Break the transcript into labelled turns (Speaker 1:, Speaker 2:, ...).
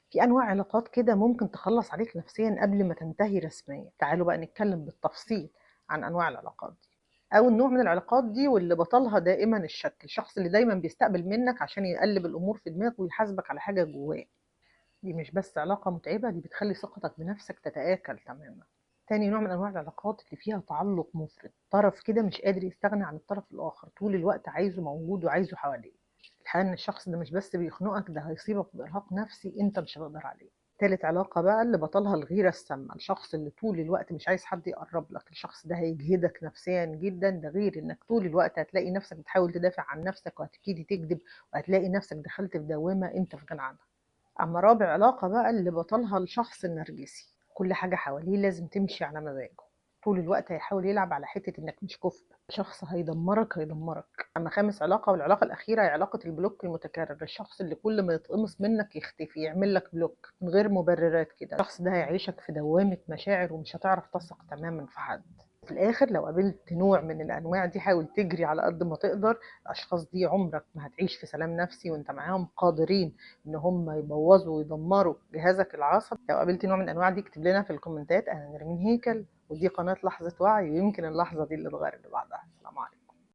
Speaker 1: في أنواع علاقات كده ممكن تخلص عليك نفسيا قبل ما تنتهي رسميا. تعالوا بقى نتكلم بالتفصيل عن أنواع العلاقات دي. أول نوع من العلاقات دي واللي بطلها دائما الشك، الشخص اللي دايما بيستقبل منك عشان يقلب الأمور في دماغه ويحاسبك على حاجة جواه. دي مش بس علاقة متعبة، دي بتخلي ثقتك بنفسك تتآكل تماما. تاني نوع من أنواع العلاقات اللي فيها تعلق مفرط، طرف كده مش قادر يستغنى عن الطرف الآخر، طول الوقت عايزه موجود وعايزه حواليه. الحقيقة إن الشخص ده مش بس بيخنقك، ده هيصيبك بإرهاق نفسي أنت مش هتقدر عليه. تالت علاقة بقى اللي بطلها الغيرة السامة، الشخص اللي طول الوقت مش عايز حد يقرب لك، الشخص ده هيجهدك نفسيا جدا، ده غير إنك طول الوقت هتلاقي نفسك بتحاول تدافع عن نفسك وهتبتدي تكذب، وهتلاقي نفسك دخلت في دوامة أنت في غنى عنها. أما رابع علاقة بقى اللي بطلها الشخص النرجسي، كل حاجة حواليه لازم تمشي على مزاجه، طول الوقت هيحاول يلعب على حتة إنك مش كفء، شخص هيدمرك هيدمرك. أما خامس علاقة والعلاقة الأخيرة هي علاقة ال block المتكرر، الشخص اللي كل ما يتقمص منك يختفي، يعمل لك block من غير مبررات كده، الشخص ده هيعيشك في دوامة مشاعر ومش هتعرف تثق تماما في حد. في الآخر لو قابلت نوع من الأنواع دي حاول تجري على قد ما تقدر، الأشخاص دي عمرك ما هتعيش في سلام نفسي وانت معاهم، قادرين إن هم يبوظوا ويدمروا جهازك العصبي. لو قابلت نوع من الأنواع دي اكتب لنا في الكومنتات. أنا نرمين هيكل ودي قناة لحظة وعي، ويمكن اللحظة دي اللي تغير اللي بعدها.